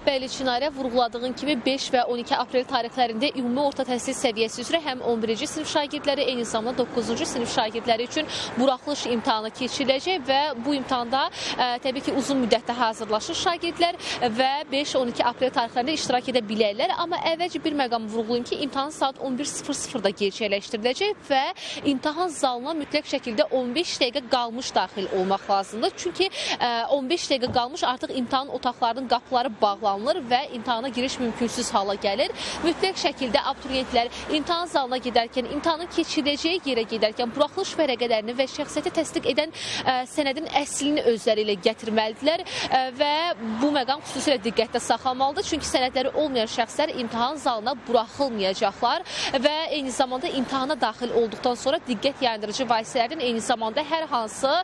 Bəli, Çinarə, vurğuladığın kimi 5 və 12 aprel tarixlərində ümumi orta təhsil səviyyəsi üzrə həm 11-ci sinif şagirdləri, eyni zamanda 9-cu sinif şagirdləri üçün buraxılış imtahanı keçiriləcək və bu imtahanda təbii ki, uzun müddətdə hazırlaşır şagirdlər və 5-12 aprel tarixlərində iştirak edə bilərlər. Amma əvvəlcə bir məqam vurğulayım ki, imtahan saat 11:00-da gerçəkləşdiriləcək və imtahan zalına mütləq şəkildə 15 dəqiqə qalmış daxil olmaq lazımdır. Çünki 15 dəqiqə qalmış artıq imtahan otaqlarının qapıları bağlanır və imtahana giriş mümkünsüz hala gəlir. Mütləq şəkildə abituriyentlər imtahan zalına gedərkən, imtahanın keçiriləcəyi yerə gedərkən buraxılış vərəqələrini və şəxsiyyəti təsdiq edən sənədin əslini özləri ilə gətirməlidirlər və bu məqam xüsusilə diqqətdə saxlanmalıdır. Çünki sənədləri olmayan şəxslər imtahan zalına buraxılmayacaqlar və eyni zamanda imtahana daxil olduqdan sonra diqqət yayındırıcı vasitələrdən eyni zamanda hər hansı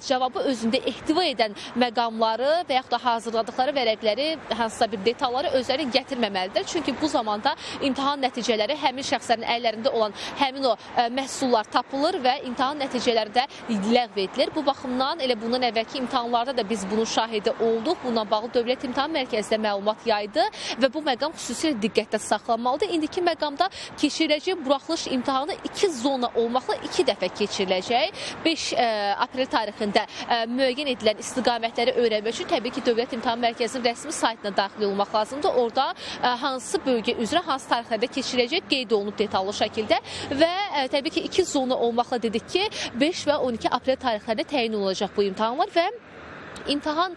cavabı özündə ehtiva edən məqamları və yaxud da hazırladıqları vərəqləri, hansısa bir detalları özləri gətirməməlidir. Çünki bu zamanda imtahan nəticələri həmin şəxslərin əllərində olan həmin o məhsullar tapılır və imtahan nəticələri də ləğv edilir. Bu baxımdan elə bundan əvvəlki imtahanlarda da biz bunun şahidi olduq. Bununla bağlı Dövlət İmtahan Mərkəzi də məlumat yaydı və bu məqam xüsusilə diqqətdə saxlanmalıdır. İndiki məqamda keçiriləcək buraxılış imtahanı 2 zona olmaqla 2 dəfə keçiriləcək. 5 aprel tarixində müəyyən edilən istiqamətləri öyrənmək üçün təbii ki, Dövlət İmtahan Mərkəzinin rəsmi saytına daxil olmaq lazımdır. Orada hansı bölgə üzrə hansı tarixlərdə keçiriləcək qeyd olunub detallı şəkildə və təbii ki, 2 zona olmaqla dedik ki, 5 və 12 aprel tarixlərində təyin olunacaq bu imtahanlar və İmtahan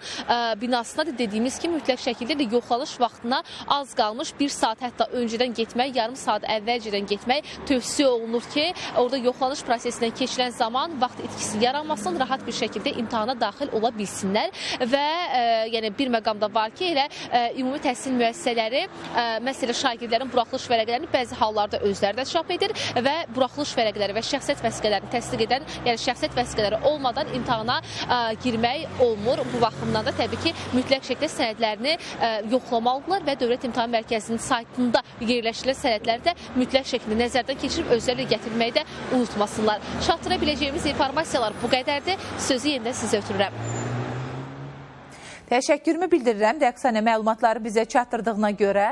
binasına da dediyimiz kimi mütləq şəkildə də yoxlanış vaxtına az qalmış 1 saat hətta öncədən getmək, yarım saat əvvəlcədən getmək tövsiyə olunur ki, orada yoxlanış prosesindən keçilən zaman vaxt itkisi yaranmasın, rahat bir şəkildə imtahana daxil ola bilsinlər və yəni bir məqamda var ki, elə ümumi təhsil müəssisələri məsələn şagirdlərin buraxılış vərəqələrini bəzi hallarda özləri də çap edir və buraxılış vərəqələri və şəxsiyyət vəsiqələrini təsdiq edən, yəni şəxsiyyət vəsiqələri olmadan imtahana girmək olmur. Bu baxımdan da təbii ki, mütləq şəkildə sənədlərini yoxlamalıdırlar və Dövlət İmtahan Mərkəzinin saytında yerləşdirilən sənədləri də mütləq şəkildə nəzərdən keçirib özləri gətirməyi də unutmasınlar. Çatdıra biləcəyimiz informasiyalar bu qədərdir. Sözü yenidən sizə ötürürəm. Təşəkkürümü bildirirəm Rəqsanə məlumatları bizə çatdırdığına görə.